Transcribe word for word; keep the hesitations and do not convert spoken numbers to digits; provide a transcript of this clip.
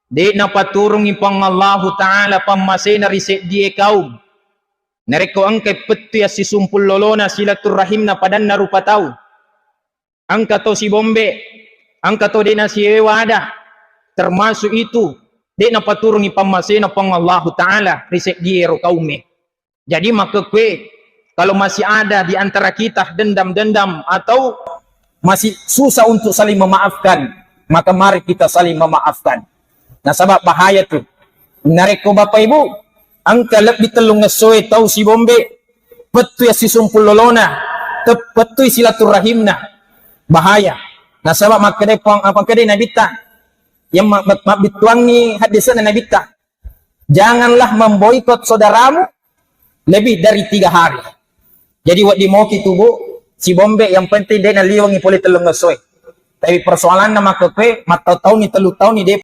De' napaturungi Puang Allahu Ta'ala pammasena ri seddie kaum. Narekko engka pettu ya sisumpul lolona silaturrahimna padanna rupa tau. Engka to sibombe, engka to de' nasiwewa ada, termasuk itu de' napaturungi pammasena Puang Allahu Ta'ala ri seddie ro kaume. Jadi makkekue, kalau masih ada di antara kita dendam-dendam atau masih susah untuk saling memaafkan, maka mari kita saling memaafkan. Nasaba bahaya tu. Narekko Bapak Ibu, engka lebbi tellung essoe tau sibombe, pettu ya sisumpul lolona, te-, pettui silaturrahimna. Bahaya. Nasaba makkeda Puang, apa makkeda Nabitta, yang ma-, ma-, mabbittuangi hadisna Nabitta. Janganlah memboikot saudaramu lebih dari tiga hari. Jadi wedding moki tu, Bu, sibombe yang penting de' naliwengi pole tellung essoe. Tapi persoalanna makkekue, mattau-tauni, tellu tauni, de'